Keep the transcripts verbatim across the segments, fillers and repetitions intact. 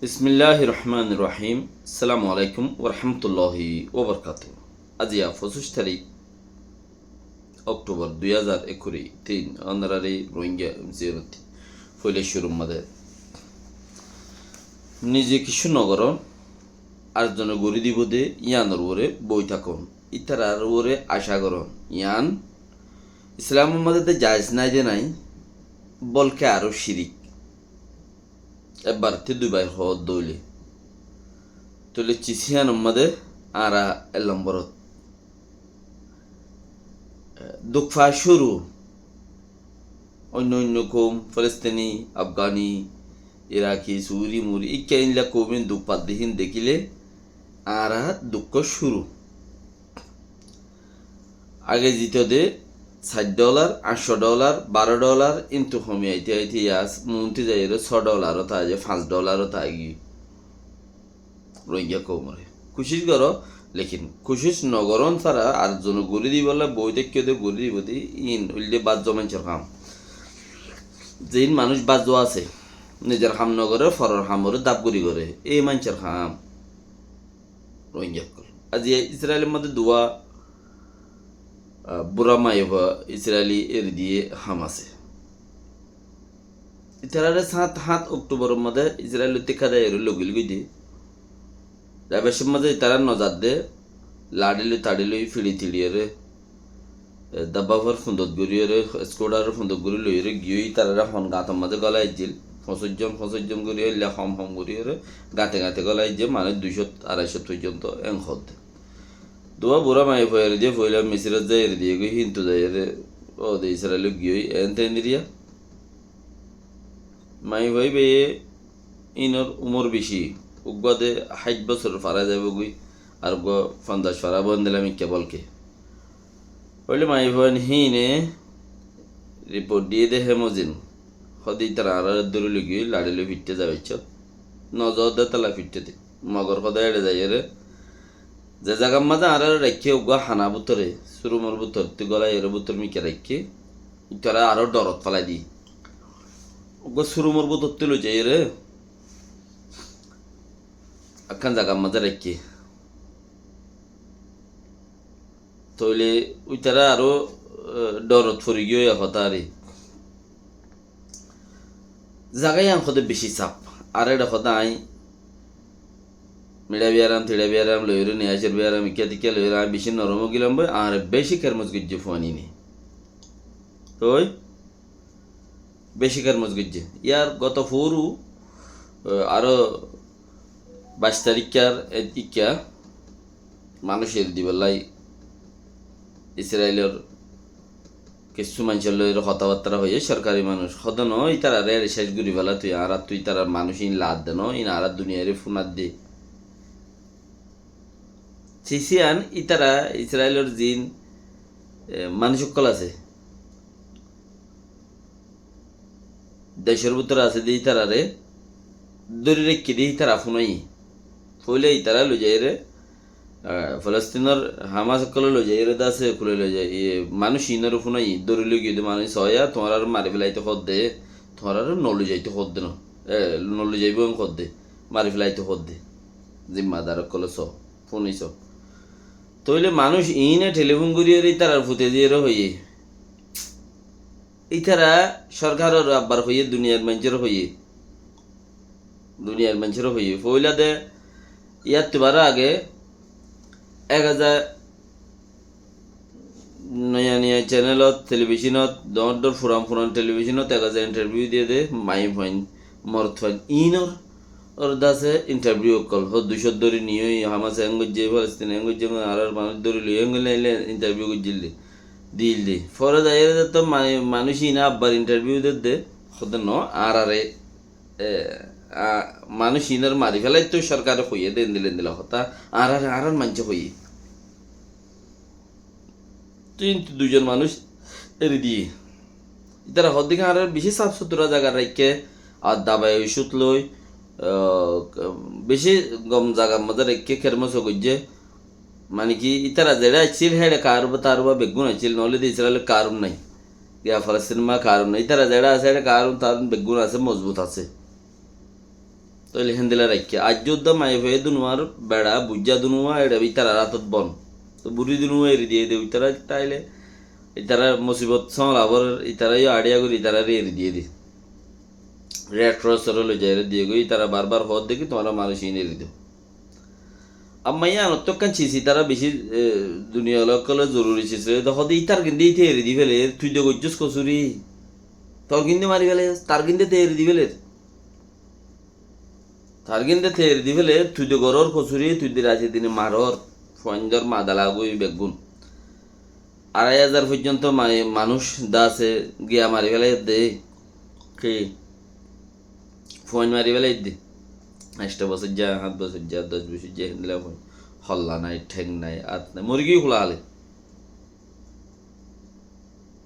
Bismilláhir rohmánir rohím. Assalamu aláikum warahmatulláhi wabarakátuhu. Aijja foñsíc tarík Októbar dui házar ekkuri tin, ónorari Rohingya M C N ottú foila cúrur mazé nize kessú no gorón, ar zone gorí dibo de yíanor uore boi tákon, ítarar uore acá gorón, yían Islamor mazé de jaiz nái de nái, bolke aró cirik. Ebbar te duibar hoódde óile. Tóile cis yíanor mazé añára ek lomborot duk fa cúru. Oinno oinno koum, Falestini, Afgani, Iraki, Suri, Muri, ikká ílla koumin duk fadde hín dekíle añára duk cúru. Age zito de sair dholar, añctho dholar, baró dholar, íntu homi aite aite yá muúnti zaiyóre só dholar ot aze, fañs dholar ot aigiyói. Rohingya koumore kucíc goró, lekin kucíc no gorón sára ar zone gorí dibolla boi táikko de gorí dibo de, íin óilde bájjo maincór ham. Zein manúic bájjo asé, nizor ham no goré, foror hamore daf gorí goré, ei maincór ham. Rohingya ókkol. Aijja Israilor mazé duwa, ah, bura maiyafua Israili eri diye Hamase. Itarare sát, sát Októbaror mazé Israilor thíkadaire loi giyói de. Zaibar cómot mazé itara no zadde, laçi loi, taçi loi, fiçi tiçiyóre, e, dabba far fundot goríyore, skutaror fundot gorí loiyore giyói tarare hon gañtor mazé gólai aijjíl. Foñsíc zon, foñsíc zon gorí óile hom hom goríyore gañte gañte gólai aijje, mane dui cót, arai cót foijjonto en hoódde. Duwa bura maiyafua eri diye, foila Misirot zai eri diye goi, híntu zaiyore, óde Israilot giyói, en ten eriya. Maiyafua íba ye Ínor umor beci, uggúa de háit bosór fara zaibo goi, ar uggúa fonzac fara bo endilla mikká bolke. Óile maiyafuain híine riport diye de hé mozin, hóde ítara añáráre dóri loi giyói laçi loi fiçṭe zaibaicce. No zo de tala fiçṭe de. Mogor hóde eçe zaiyóre, ze zagar mazé añáráre raikké uggúa hana bútore, surumor bútorottú gólai ere bútor mikká raikké, ítara aró dhorot félai di. Uggúa surumor bútorottú loi zaiyóre, ekkán zagar mazé raikké. Tóile uitará aró, e, dhorot fori giyói e hotá ari. Zaga yián hóde beci saf. Ar eçe hóde aññí miça biyaram, tiça biyaram loiyóre, niyacor biyaram, ikká tikká loiyóre aññí beci norom óigilam boi, añáre beci kermos goijjé fuain íne. Toi beci kermos goijjé. Yar goto fóru, e, aró baic tarikkar, e, ikká manúic eri dibolla Israilor kessú maincór loi hotábattára hoiyé, sorkari manúic. Hóde no, ítarare eri céc gorí fela tui, añárattú ítarar manúic ín laadde no, ín añára duniyaire fúnadde. Sisiyan ítara Israilor ziín, e, manúic ókkol asé, decór bútore asé de ítarare dóri raikké de ítara fúnaiyé. Foila ítara loi zaiyóre, e, Falestinor Hamas ókkole loi zaiyóre de asé, ókkole loi zai, e, manúic ínore fúnaiyé, dóri loi giyé de manúic soóya, tuáñrare mari felaito hoódde, tuáñrare no loi zaito hoódde no, e, no loi zaibo en hoódde, mari felaito hoódde. Zimmadar ókkole so, fúnaiso. Tóile manúic iíne telifón goríyore ítarar fute diyóre hoiyé. Ítara sorkaror abbar hoiyé, duniyair maincóre hoiyé. Duniyair maincóre hoiyé. Foila de yáttu baró age ek házar noya noya cenelot, telibíconot, doóñr doóñr furan furan telibíconot ek házar intarviú diye de, maiyafuain, morotfuain, iínor or dase intarviú ókkol. Hó ducót dóri niyói, Hamase en goijjé, Falestine en goijjé, añárar manúic dóri loi en goillé, eilla intarviú goijjíl de, diíl de. Fore zaiyóre de to ma-, manúic iíne abbar intarviú der de, hóde no, añárare, e, a, manúic iínore mari felaito sorkare hoiyé de, endilla endilla hotá, añárare, añárar maincé hoiyé. Kintu duizon manúic eri diyé. Ítara hoddé ki añárar beci saf sutura zagat raikké, ar dabai ocút loi, ah, beci gom zagar mazé raikké, kermos goijjé. Mane ki, ítara zeçé accíl, héçe karuba taruba beggún accíl, noóile de Israilor karun nai. Giya Falastin ma karun nai. Ítara zeçé asé, héçe karun tarun beggún asé, mozbut asé. Tóile héndilla raikké. Aijjó uddá maiyafuain dunuwar beça, buijjá dunuwa, eçe ítarar átot bon. Toi buri dunuwa eri diyé de, ítara táile, ítarar musibot sóñla bor, ítara yó añçiya gorí ítarare eri diyé de. Red Cross ore loi zaiyóre diyé goi, ítara barbar hoódde ki, tuáñra manúic iín eri do. Amma yíanottú ekkán sis ítara beci, e, duniyala ókkole zoruri sis re, de hoóde ítar ginde íte eri di féler, tui de goijjós kosuri. Tor ginde mari féler, tar ginde te eri di féler. Tar ginde te eri di féler, tui de goror kosuri, tui de rati dine maror, fuaindor madala goi beggún. Arai házar foijjonto ma-, manúic de asé, giya mari félaiyé de. Ki? Fuain mari félaiyé de. Ancto bosóijja, hát bosóijja, doc bosóijja, héndilla fuain. Holla nai, théng nai, át nai. Mori giyói hula hali.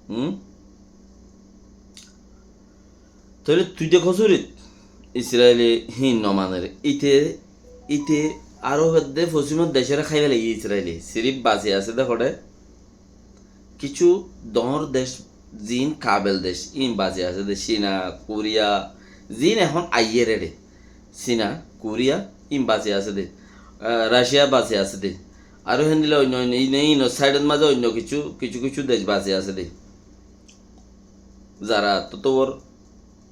Hum? Tóile tui de kosurit, Israile híin no maner. Íte, íte aró hoódde fosimor decóre hái félaiyé Israile. Sirif basi asé de hoçé. Kissú doñr dec, ziín kabel dec, íin basi asé de. Cina, Kuriya, ziín ehón aiyér eçe. Cina, Kuriya, íin basi asé de. Ah, Raciya basi asé de. Aró héndilla oinno oinno, íin, íinor saidot mazé oinno kissú, kissú kissú dec basi asé de. Zara tottó bor,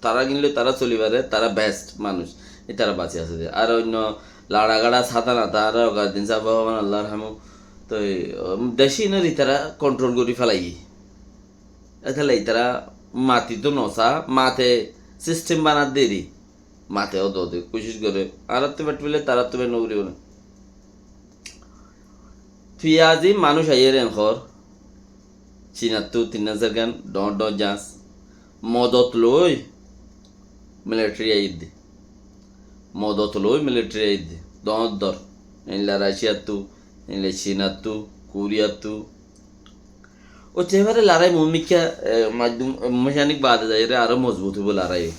tará gín loi tará soli fare, tará best manúic, ítara basi asé de. Ar oinno laça gaça, sáta nata, ar Ogazuddin sáb, Allar rahamu, toi, um, dec íinore ítara kontrol gorí félaiyé. Étolla ítara mati tó nosá, mate sistem banat deri. Mate ódde ódde kucíc gore. Añárattú bet fele, taráttú bet no fele. Fiyazi manúic aiyér en hoór. Cinattú tin házar gán dhoóñr dhoóñr jaáñs. Modot loi militari aiyér de. Modot loi militari aiyér de. Dhoóñr dhoóñr. Eilla Raciyattú, eilla Cinattú, Kuriyattú. Óite fare larái muúmikká, e, maidum, e, muúmikkánik baade zaiyóre aró mozbut óibo larái.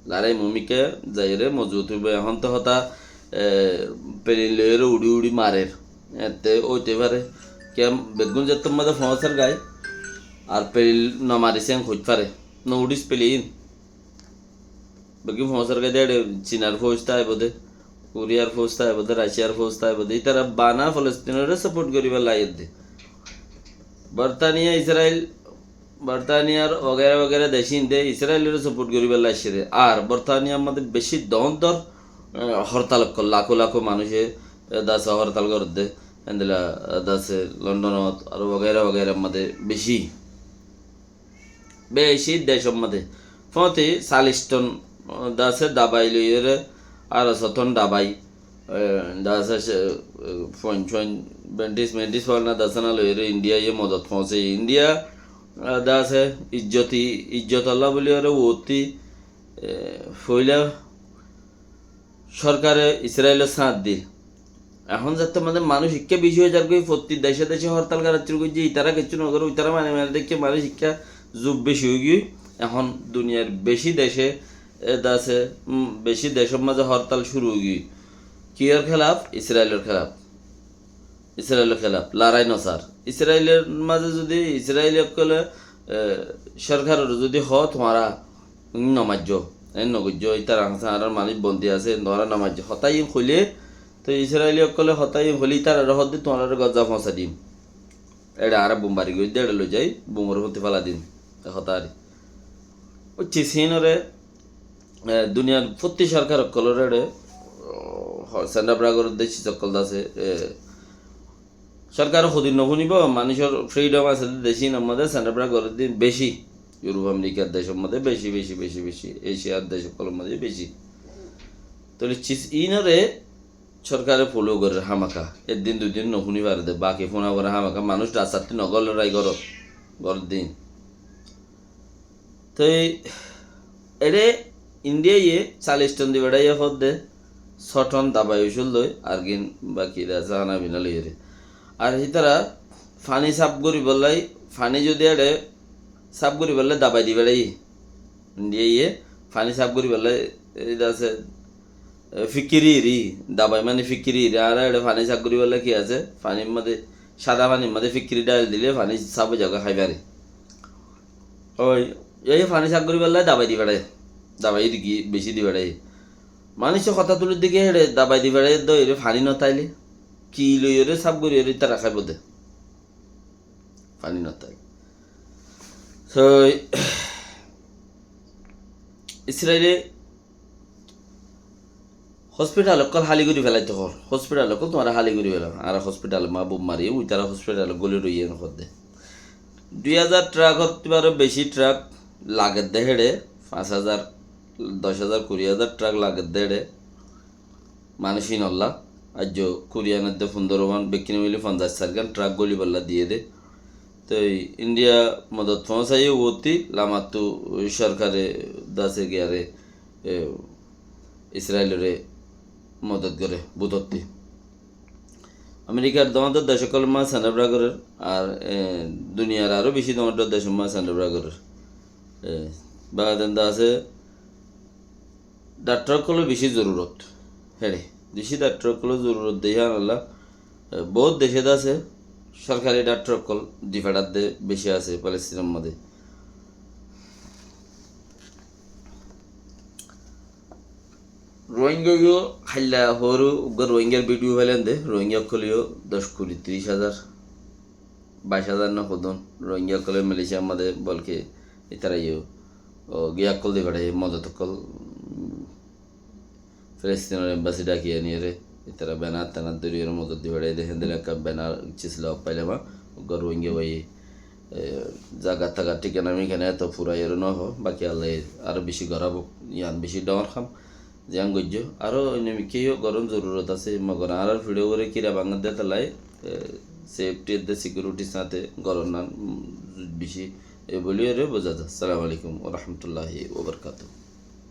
Larái muúmikká zaiyóre mozbut óibo. Ehón to hotá, e, pelin loiyóre uçí uçí marer. Ette óite fare. Kiyá beggún zettót mazé foóñsar gái. Ar pelin no maris en hoit fare. No uçís pelin. Beggún foóñsar gái de, eçe Cinar fóuj táibo de, Kuriyar fóuj táibo de, Raciyar fóuj táibo de. Ítara bana Folostinoré saport goríballa aiyér de. Bortaniya, Israil, Bortaniyar wagaira wagaira decín de Israiloré saport goríballa aiccé de. Ar Bortaniyar mazé beci dhoóñr dhoóñr, e, hortal ókkol, lakó lakó manúice, e, dase hortal gorér de. Endilla, e, dase Londonot ar wagaira wagairar mazé beci. Beci decór mazé. Fóñti callic ton, e, dase dabai loiyóre, ar só ton dabai, e, dase, e, fuain fuain, bandage mandage fúana dase ná loiyóre Indiaye modot foóñsaiye. Indiya, e, dase ijjoti, ijjotolla buliyóre uottí, e, foila Sorkare Israilor sáñt dil. Ehón zettót mazé manúic ikká beci ói zargói, fottí dece dece hortal gorá cúru goijjé, ítara kessú no goré, ítara mari mari deikké manúic ikká zuf beci óigiyói. Ehón duniyar beci dece, e, dase, um, beci decór mazé hortal cúru óigiyói. Kiyór kélaf? Israilor kélaf. Israilor kélaf larái no sar. Israilor mazé zudi Israili ókkole, e, sorkarore zudi hoó, tuáñra no maijjó, en no goijjó, ítara hañsé añárar manúic bondi asé, tuáñra no maijjó, hotá iín hoilé, toi Israili ókkole hotá iín hoilé ítarare hoó de tuáñrare Gaza foóñsai dim. Eçe añára bumbari gorí de, eçe loi zai bumor fúti félai dim. E hotá ari. Ói sis híinore e, duniyar fottí sorkar ókkolóre eçe, o, ho-, send up gorédde sis ókkol dase, e, sorkare hodin no fúnibo, manúicor fridom asé de, dec íinor mazé send up gorédde beci. Yurop, Amerikar decór mazé beci, beci, beci, beci. Eciyar dec ókkolór mazé beci. Tóile sis íinore sorkare follow gorer hámaka. Ek din dui din no fúni fare de, baki fúna fore hámaka. Manúic rastattú no góle rai gorot, gorot din. Toi eçe Indiaye callic ton di beçaiye hoódde, só ton dabai ucúl loi, ar gín baki de asé hána bina loiyóre. Ar hítara faní saf goríbolla, faní zudi eçe saf goríbolla dabai di beçaiye. Indiaye faní saf goríbolla, ei de asé, e, fikkiri eri, dabai mani fikkiri eri, añára eçe faní saf goríbolla ki asé, fanir mazé, sada fanir mazé fikkiri dháli dile faní saf ói zagói, hái fare. Ói, ei faní saf goríbolla dabai di beçaiye. Dabai di ki beci di beçai. Manúice hotá tuli de ki héçe dabai di beçai de, ere faní no táile ki loiyóre sáf goríyore tará háibo de. Faní no táile. So, Israile hospital ókkol háli gorí felaito hoór. Hospital ókkol tuáñra háli gorí fela. Añára hospital ma bom mari, uitara hospital góli roiyé no hoódde. Dui házar truck óttu aró beci truck lagedde héçe, fañs házar, doc házar, kuri házar truck lagedde héçe. Manúic ínolla, aijjó kuri anedde fundoro gán, bekkíne mili fonzaic sair gán truck gólibolla diyé de. Toi India modot foóñsaiye uottí, lamattu sorkare dase giyare, e, Israilore modot gore, butottí. Amerikar doóñr doóñr dec ókkolor mazé sendebra gorér, ar, e, duniyar aró beci doóñr doóñr decor mazé sendebra gorér. E, baden de asé, dhaktor ókkolor beci zorurot. Héçe, beci dhaktor ókkolor zorurot de yíanolla, e, bout dece de asé, sorkari dhaktor ókkol di feçar de beci asé Palestinor mazé. Rohingya yó háilla hoóru, uggwá Rohingyar video failen de, Rohingya ókkol yó doc, kuri, tiríc házar, baic házar no hodún Rohingya ókkol Malaysiar mazé, bolke ítara yó, o, giya ókkol di feçai, modot ókkol, mm, Palestinor embassy dhaki aniyóre, ítara banner tanner dóri yóre modot di feçai de, héndilla ekka banner cisla pailama, uggwá Rohingya bái, e, zaga taga thikana mikana eto fura yóre no ho, baki Allah aró beci gorabo, yián beci dhoóñr ham, ziyán goijjó, aró oinno mikká yó goron zorurot asé, mogor añárar fiçó uore kira bangedde tolai, e, safety edde security sáñte goron nan, mm, beci, e, buli yóre buza za. Assalamu alaikum wa rahmatullahi wa barakatuhu.